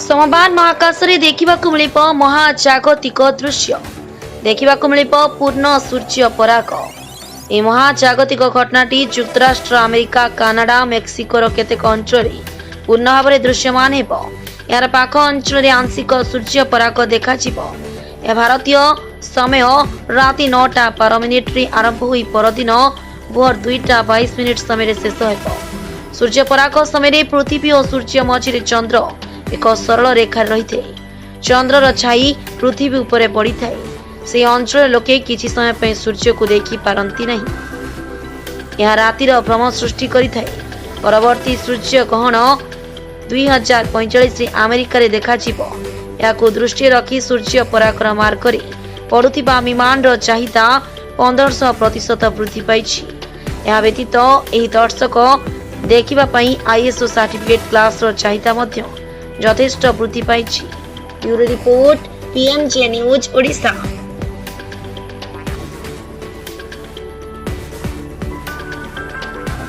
ସୋମବାର ମହାକାଶରେ ଦେଖିବାକୁ ମିଳିବ ମହାଜାଗତିକ ଦୃଶ୍ୟ। ଦେଖିବାକୁ ମିଳିବ ପୂର୍ଣ୍ଣ ସୂର୍ଯ୍ୟ ପରାଗ। ଏହି ମହାଜାଗତିକ ଘଟଣାଟି ଯୁକ୍ତରାଷ୍ଟ୍ର ଆମେରିକା, କାନାଡା, ମେକ୍ସିକୋର କେତେକ ଅଞ୍ଚଳରେ ପୂର୍ଣ୍ଣ ଭାବରେ ଦୃଶ୍ୟମାନ ହେବ। ଏହାର ପାଖ ଅଞ୍ଚଳରେ ଆଂଶିକ ସୂର୍ଯ୍ୟ ପରାଗ ଦେଖାଯିବ। ଏହା ଭାରତୀୟ ସମୟ ରାତି 9ଟା 12 ମିନିଟ୍ରେ ଆରମ୍ଭ ହୋଇ ପରଦିନ ଭୋର 2ଟା 22 ମିନିଟ୍ ସମୟରେ ଶେଷ ହେବ। ସୂର୍ଯ୍ୟ ପରାଗ ସମୟରେ ପୃଥିବୀ ଓ ସୂର୍ଯ୍ୟ ମଝିରେ ଚନ୍ଦ୍ର ଏକ ସରଳ ରେଖାରେ ରହିଥାଏ। ଚନ୍ଦ୍ରର ଛାଇ ପୃଥିବୀ ଉପରେ ପଡ଼ିଥାଏ। ସେହି ଅଞ୍ଚଳର ଲୋକେ କିଛି ସମୟ ପାଇଁ ସୂର୍ଯ୍ୟକୁ ଦେଖିପାରନ୍ତି ନାହିଁ। ଏହା ରାତିର ଭ୍ରମ ସୃଷ୍ଟି କରିଥାଏ। ପରବର୍ତ୍ତୀ ସୂର୍ଯ୍ୟ ଗ୍ରହଣ 2045ରେ ଆମେରିକାରେ ଦେଖାଯିବ। ଏହାକୁ ଦୃଷ୍ଟିରେ ରଖି ସୂର୍ଯ୍ୟ ପରାଗର ମାର୍ଗରେ ପଡ଼ୁଥିବା ବିମାନର ଚାହିଦା 1500% ବୃଦ୍ଧି ପାଇଛି। ଏହା ବ୍ୟତୀତ ଏହି ଦର୍ଶକ ଦେଖିବା ପାଇଁ ଆଇଏସ୍ଓ ସାର୍ଟିଫିକେଟ୍ ଗ୍ଲାସର ଚାହିଦା ମଧ୍ୟ ଯଥେଷ୍ଟ ବୃଦ୍ଧି ପାଇଛି। Bureau report, PMJ news Odisha.